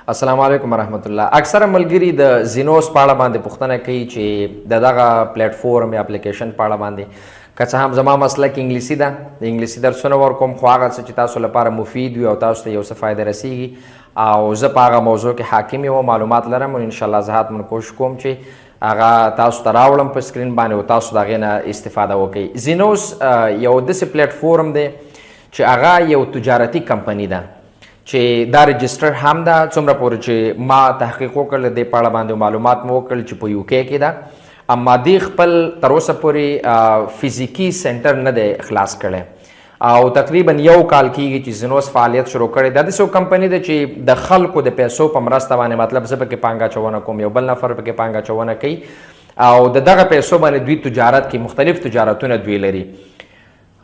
السلام علیکم ورحمت الله. اکثره ملګری د زینوس په اړه باندې پوښتنه کوي چې د دغه پلیټ فارم یا اپلیکیشن په اړه باندې، که څه هم زما مسلک انګلیسي ده، د انګلیسي درسونه ورکوم، خو هغه څه چې تاسو لپاره مفید وي او تاسو ته یو څه فایده رسیږي او زه په هغه موضوع کې حاکم یم او معلومات لرم، نو انشاءالله زه حتما کوشش کوم چې هغه تاسو ته راوړم په سکرین باندې او تاسو د هغې نه استفاده وکړئ. زینوس یو داسې پلیټ فارم دی چې هغه یو تجارتي کمپني ده چې دا رجسټر هم ده. څومره پورې چې ما تحقیق وکړ د دې په اړه باندې معلومات مو وکړل چې په یو کې کې ده، اما دې خپل تر اوسه پورې فزیکي سنټر نه دی خلاص کړی او تقریبا یو کال کیږي چې زینوس فعالیت شروع کړی. دا داسې یو کمپني ده چې د خلکو د پیسو په مرسته باندې، مطلب زه پکې پانګه اچونه کوم، یو بل نفر پکې پانګه اچونه کوي او د دغه پیسو باندې دوی تجارت کوي. مختلف تجارتونه دوی لري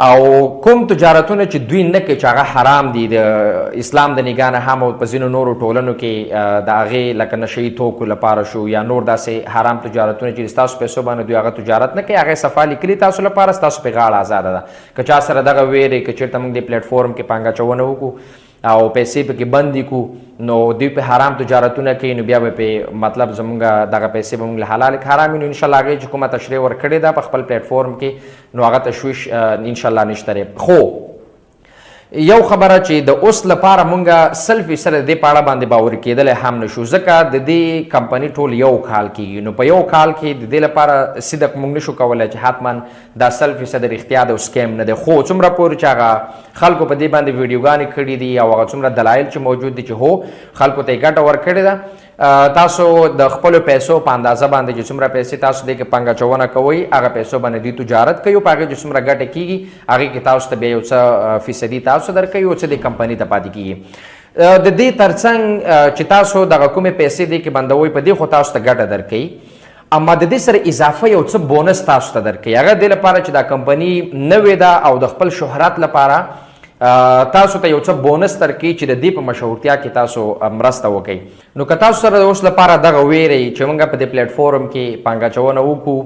او کوم تجارتونه چې دوی نه کوي چې هغه حرام دي د اسلام د نګاه نه هم، او په ځینو نورو ټولنو کې د هغې لکه نشه یي توکو لپاره شو یا نور داسې حرام تجارتونه چې ستاسو پیسو باندې دوی هغه تجارت نه کوي، هغه صفا لیکلي تاسو لپاره، ستاسو په غاړه ازاده ده. که چا سره دغه ویرې که چېرته موږ دې پلیټ فارم کې پانګه اچونه وکړو او پیسې پکې بندې کو نو دوی په حرام تجارتونه کوي، نو بیا به په مطلب زمونږ دغه پیسې به موږ له حلال که حرام، نو انشاءالله هغې چې کومه تشریح ورکړې ده په خپل پلیټ فارم کې، نو هغه تشویش انشاءالله نشته دی. خو یو خبره چې د اوس لپاره مونږ 100% د دې په اړه باندې باوري کېدلی هم نشو، ځکه د دې کمپني ټول یو کال کېږي، نو په یو کال کې د دې لپاره صدق مونږ نشو کولی چې حتما دا 100% رښتیا ده او سکیم نه دی. خو څومره پورې چې هغه خلکو په دې باندې ویډیوګانې کړې دي او هغه څومره دلایل چې موجود دي چې هو خلکو ته یې ګټه ورکړې ده، تاسو د خپلو پیسو په اندازه باندې چې څومره پیسې تاسو دې کې پانګه اچونه کوئ، هغه پیسو باندې دوی تجارت کوي او په هغې چې څومره ګټه کېږي هغې کې تاسو ته بیا یو څه فیصدي تاسو درکوي او څه دې کمپني ته پاتې کېږي. د دې ترڅنګ چې تاسو دغه کومې پیسې دې کې بندوئ، په دې خو تاسو ته ګټه درکوي، اما د دې سره اضافه یو څه بونس تاسو ته درکوي. هغه دې لپاره چې دا کمپني نوې ده او د خپل شهرت لپاره تاسو ته یو څه بونس درکوي چې د دې په مشهورتیا کې تاسو مرسته وکړئ. نو که تاسو سره د اوس لپاره دغه ویرې چې موږ په دې پلیټ فارم کې پانګه اچونه وکړو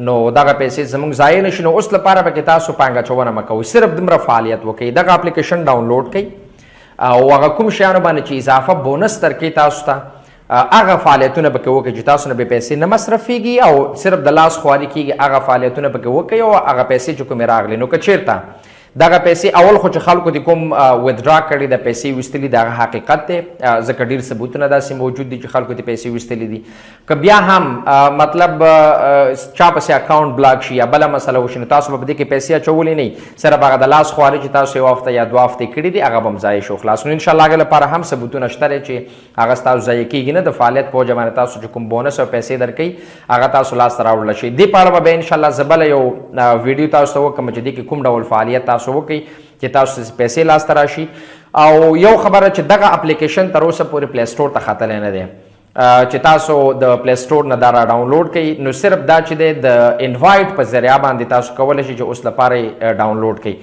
نو دغه پیسې زموږ ضایع نه شي، نو اوس لپاره پکې تاسو پانګه اچونه مه کوئ، صرف دومره فعالیت وکړئ، دغه اپلیکیشن ډاونلوډ کړئ او هغه کوم شیانو باندې چې اضافه بونس درکوي تاسو ته، هغه فعالیتونه پکې وکړئ چې تاسو نه به پیسې نه مصرفېږي او صرف د لاس خواري کېږي، هغه فعالیتونه پکې وکړئ او هغه پیسې چې کومې راغلې، نو که چېرته دغه پیسې اول خو چې خلکو دې کوم ویدرا کړي د پیسې ویستلي، دغه حقیقت دی، ځکه ډیر ثبوتونه داسې موجود دي چې خلکو دې پیسې ویستلي دي. که بیا هم مطلب چا پسې اکاونټ بلاک شي یا بله مسله وشي، نو تاسو به په دې کې پیسې اچولې نه، صرف هغه د لاس خواري چې تاسو یو هفته یا 2 هفتې کړي دي هغه به هم ضایع شو خلاص. نو انشاءالله هغې لپاره هم ثبوتونه شته دی چې هغه ستاسو ضایع کېږي نه، د فعالیت په وجه باندې تاسو چې کوم بونس او پیسې درکوي هغه تاسو لاسته راوړل شي. دې په اړه به بیا انشاءالله زه بله یو ویډیو تاسو ته وکړم چې دې کې کوم ډول فعالیت تاسو وکړئ چې تاسو پیسې لاسته راشي. او یو خبره چې دغه اپلیکیشن تر اوسه پورې پلی سټور ته ختلی نه دی چې تاسو د پلی سټور نه دا را ډاونلوډ کړئ، نو صرف دا چې دی د انوایټ په ذریعه باندې تاسو کولی شئ چې اوس لپاره یې ډاونلوډ کړئ.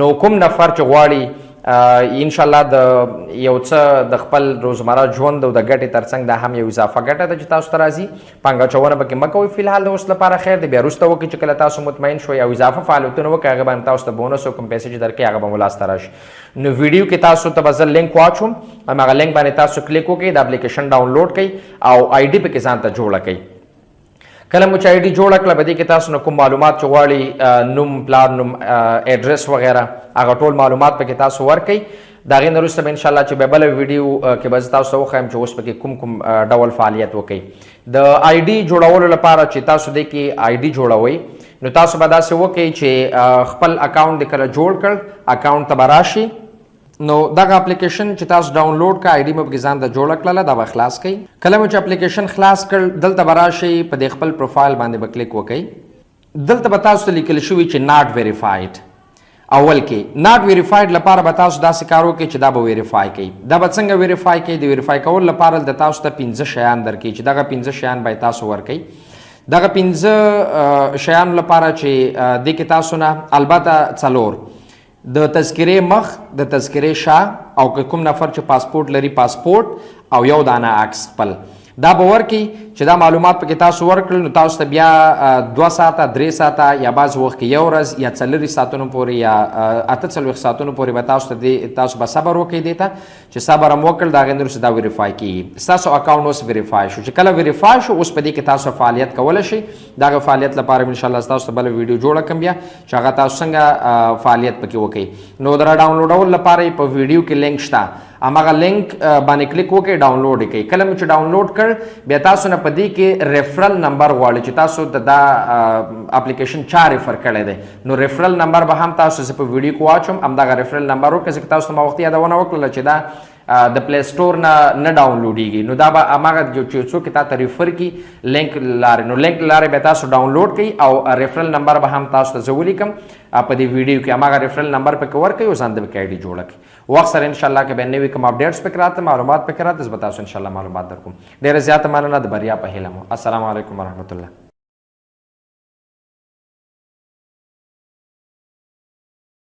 نو کوم نفر چې غواړي ان شاء الله د یو څه د خپل روزمره ژوند او د ګټې ترڅنګ دا هم یو اضافه ګټه ده چې تاسو ته راځي، پانګه اچونه پکې مه کوئ فی الحال د اوس لپاره، خیر دی بیا وروسته وکړئ چې کله تاسو مطمئن شوئ او اضافه فعالیتونه وکړئ، هغه باندې تاسو ته بونس او کوم پیسې چې درکوي هغه به مو لاسته راشي. نو ویډیو کې تاسو ته به زه لینک واچوم، هماغه لینک باندې تاسو کلیک وکړئ، د اپلیکیشن ډاونلوډ کړئ او آی ډي پکې ځان ته جوړه کړئ. کله مو چې آی ډي جوړه کړه، په دې کې تاسو نه کوم معلومات چې غواړي، نوم، پلار نوم، ایډرس وغیره، هغه ټول معلومات پکې تاسو ورکړئ. د هغې نه وروسته به انشاءالله چې بیا بله ویډیو کې به زه تاسو ته وښایم چې اوس پکې کوم کوم ډول فعالیت وکړئ. د آی ډي جوړولو لپاره چې تاسو دې کې آی ډي جوړوئ، نو تاسو به داسې وکړئ چې خپل اکاونټ دې کله جوړ کړ، اکاونټ ته به راشي، نو دغه اپلیکیشن چې تاسو ډاونلوډ کړه، آی ډي مو پکې ځان ته جوړه کړله، دا به خلاص کړئ. کله مو چې اپلیکیشن خلاص کړ، دلته به راشئ، په دې خپل پروفایل باندې به کلیک وکړئ. دلته به تاسو ته لیکل شوي چې ناټ ویریفاید. اول کې ناټ ویریفاید لپاره به تاسو داسې کار وکړئ چې دا به ویریفای کړئ. دا به څنګه ویریفای کړئ؟ د ویریفای کولو لپاره دلته تاسو ته 5 شیان درکوي چې دغه 5 شیان باید تاسو ورکړئ. دغه 5 شیانو لپاره چې دې کې تاسو نه البته 4 د تذکرې مخ، د تذکرې شا، او که کوم نفر چې پاسپورت لري پاسپورت، او یو دانه عکس خپل دا به ورکړي. چې دا معلومات پکې تاسو ورکړل، نو تاسو ته بیا 2 ساعته، 3 ساعته یا بعض وخت کې یو ورځ یا 24 ساعتونو پورې یا 48 ساعتونو پورې به تاسو ته دې، تاسو به صبر وکړئ دې ته چې صبر هم وکړ، د هغې نه وروسته دا ویریفای کېږي. ستاسو اکاونټ اوس ویریفای شو. چې کله ویریفای شو، اوس په دې کې تاسو فعالیت کولی شئ. دغه فعالیت لپاره ان شاء الله تاسو ته بله ویډیو جوړه کړم بیا، چې هغه تاسو څنګه فعالیت پکې وکړئ. نو د را ډاونلوډولو لپاره په ویډیو کې لینک شته، هماغه لینک باندې کلیک وکړئ، ډاونلوډ یې کړئ. کله مو چې ډاونلوډ کړ، بیا تاسو نه په دې کې ریفرل نمبر غواړي چې تاسو د دا اپلیکیشن چا ریفر کړی دی. نو ریفرل نمبر به هم تاسو زه په ویډیو کې واچوم، همدغه ریفرل نمبر وکړئ، ځکه تاسو ته ما وختي یادونه وکړله چې دا د پلی سټور نه نه ډاونلوډیږي. نو دا به هماغه چې څوک تا ته ریفر کړي لینک لارې، نو لینک لارې به تاسو ډاونلوډ کړئ او ریفرل نمبر به هم تاسو ته زه ولیکم په دې ویډیو کې، هماغه ریفرل نمبر پکې ورکړئ او ځان د پکې آی ډي جوړه کړئ. وخت سره ان شاء الله که به نوي کوم اپډیټس پکې راته، معلومات پکې راته، زه به تاسو ان شاء الله معلومات درکوم. ډېره زیاته مننه، د بریا په هیله مو. السلام علیکم ورحمت الله.